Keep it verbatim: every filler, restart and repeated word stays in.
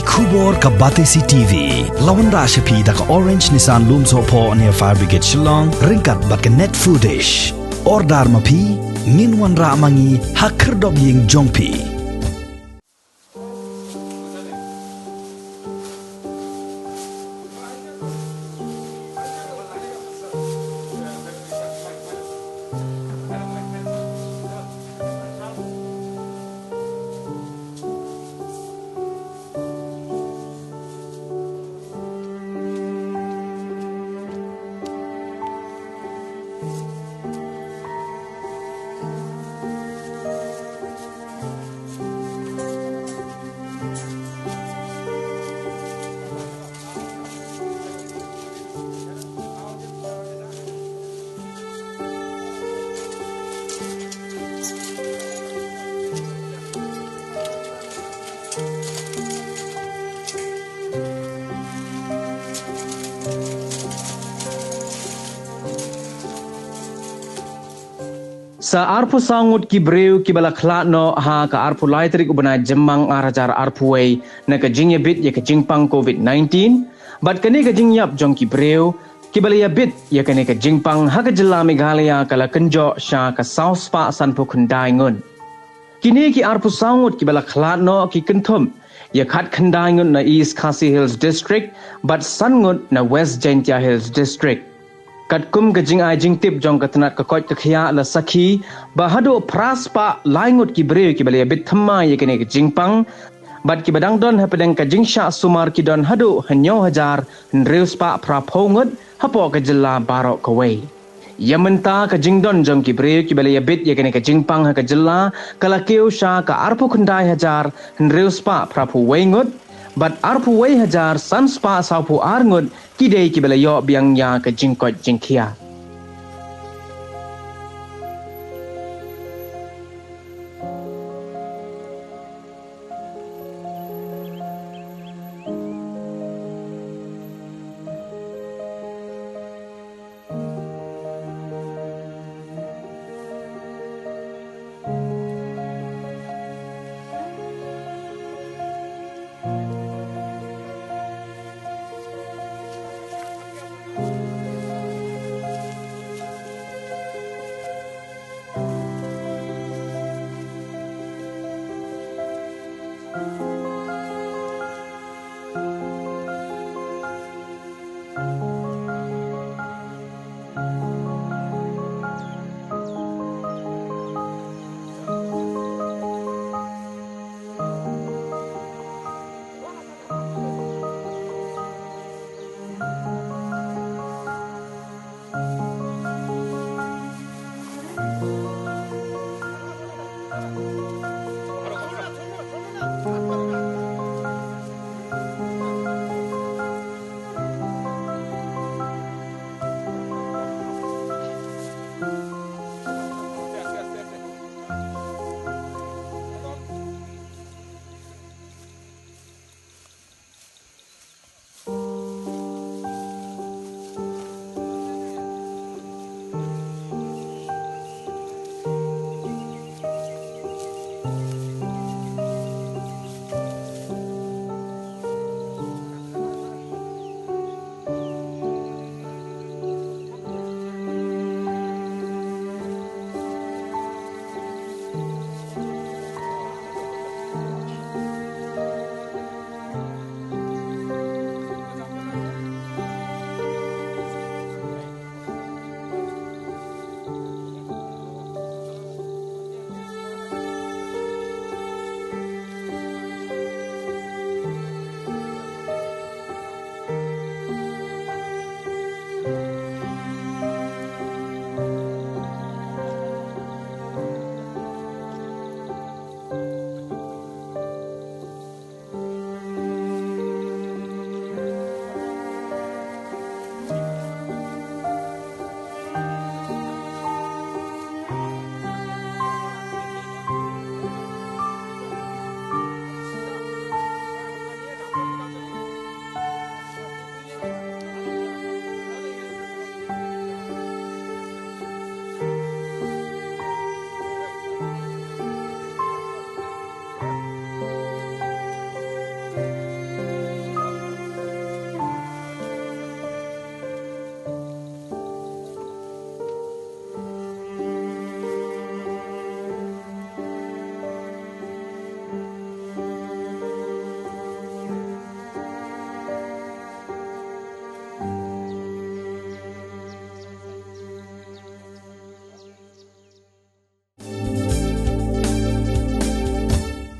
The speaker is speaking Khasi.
Khubor ka Batesi T V. La wanrah sha phi da ka Orange Nissan Lumsohphoh near Fire Brigade Shillong, ryngkat bad ka Net Foodish. Order ma phi, ngin wanrah ma ngi ha khyrdop ïing jong phi. Sa arphew saw ngut ki briew kiba la khlad noh ha ka arphew lai tarik u bnai Jymmang ar hajar arphew wei na ka jingïabit ïa ka jingpang covid nineteen, bad kane ka jingïap jong ki briew kiba la ïabit ïa kane ka jingpang ha ka jylla Meghalaya ka la kynjoh sha ka saw spah sanphew khyndai ngut. Kine ki arphew saw ngut kiba la khlad noh ki kynthup ïa khatkhyndai ngut na East Khasi Hills District bad san ngut na West Jaintia Hills District. Katkum ka jingai jingtip jong ka tnat ka koit ka khiah la sakhi ba haduh phra spah lai ngut ki briew kiba la ïabit thymmai ïa kane ka jingpang, bad kiba dang don hapdeng ka jingshah sumar ki don haduh hynñiew hajar hynriew spah phraphew ngut hapoh ka jylla baroh kawei. Ïa mynta ka jingdon jong ki briew kiba la ïabit ïa kane ka jingpang ha ka jylla ka la kiew sha ka arphew khyndai hajar hynriew spah phraphew wei ngut, bad arphew wei hajar san spah sawphew ar ngut ki dei kiba la ïoh biang ïa ka jingkoit jingkhiah.